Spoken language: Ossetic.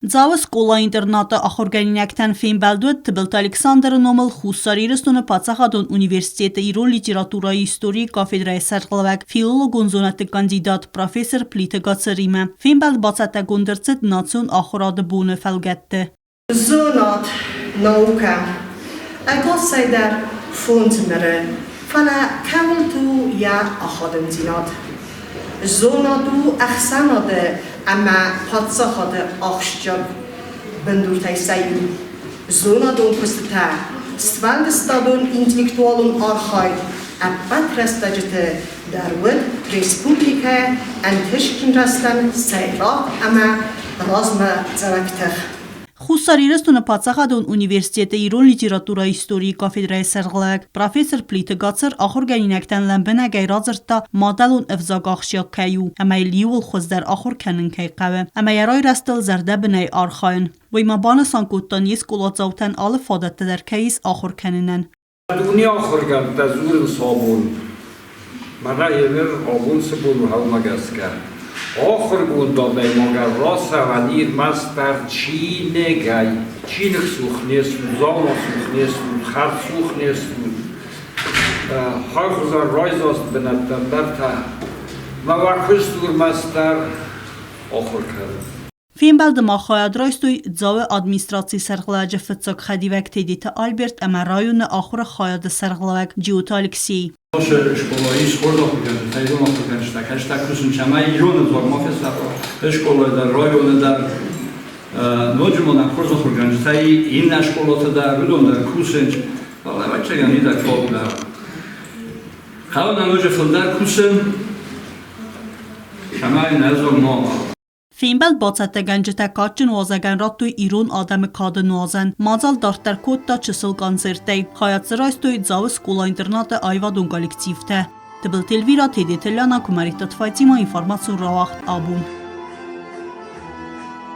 Дзауы скъола-интернаты ахуыргӕнинӕгтӕн фембӕлд уыд Тыбылты Александры номыл Хуссар Ирыстоны паддзахадон университеты ирон литературӕйы историйы кафедрӕйы сӕргълӕууӕг, филологон зонӕдты кандидат, профессор Плиты Гацыримӕ. Фембӕлд бацӕттӕгонд ӕрцыд национ ахуырады боны фӕлгӕтты. Зонад, наукӕ ӕгасӕйдӕр фондз ныры, фӕлӕ кӕуылты у йӕ ахадындзинад. Зонад у ӕхсӕнады ӕмӕ паддзахады ахсджиаг бындуртӕй сӕ иу. Зонадон куыстытӕ, сфӕлдыстадон интеллектуалон архайд ӕппӕт рӕстӕджыты дӕр уыд республикӕйы ӕнтыстджын рӕзтӕн сӕйраг ӕмӕ размӕдзӕуӕг тых. Хуссар Ирыстоны паддзахадон университеты ирон литературӕйы историйы кафедрӕйы сӕргълӕууӕг, профессор Плиты Гацыр ахуыргӕнинӕгтӕн лӕмбынӕгӕй радзырдта, мадӕлон ӕвзаг ахсджиаг кӕй у ӕмӕ йыл иууыл хуыздӕр ахуыр кӕнын кӕй хъӕуы ӕмӕ йӕ райрӕзтыл зӕрдӕбынӕй архайын. Уый ма банысан кодта, не скъоладзаутӕн алы фадӕттӕ дӕр кӕй ис ахуыр кӕнынӕн. Дуне ахуыргӕндтӕ дзурынц абон, мӕнӕ еныр абон цы бон у, гъеуымӕ гӕсгӕ. Ахуыргонд адӕймагӕн рацӕуӕн ӕрмӕстдӕр чиныгӕй. Чиныг цух не стут, дзаума цух не стут, хӕрд цух не стут. Хӕрхуызӕн райдзаст бынӕттӕм дӕр та мӕ уӕ куыст у ӕрмӕстдӕр ахуыр кӕнын. Фембӕлды ма хайад райстой Дзауы администрацийы сӕргълӕууӕджы фыццаг хӕдивӕг Тедеты Альберт ӕмӕ районы ахуыры хайады сӕргълӕууӕг Джиоты Алексей. Скъолайы хорз ахуыргӕнджытӕ, ирон ахуыргӕнджытӕ кӕстӕр кусынц ӕмӕ ирон ӕвзаг ма фесафа скъолайы дӕр, районы дӕр. Ноджы ма нӕм хорз ахуыргӕнджытӕ иннӕ скъолаты дӕр, уыдон дӕр кусынц. Фӕлӕ, ӕвӕццӕгӕн, мидӕг фаг нӕ. Хъӕуы нӕ ноджы фылдӕр кусын, цӕмӕй нӕ ӕвзаг ма амӕла. Фембӕлд бацӕттӕгӕнджытӕ кадджын уазӕгӕн радтой ирон адӕмы кады нуазӕн. Мадзал дарддӕр кодта чысыл концерттӕй. Хайад дзы райстой Дзауы скъола-интернаты аивадон коллективтӕ. Тыбылты Эльвира, Тедеты Ляна, Куымӕридтаты Фатимӕ, информацион рауагъд абон.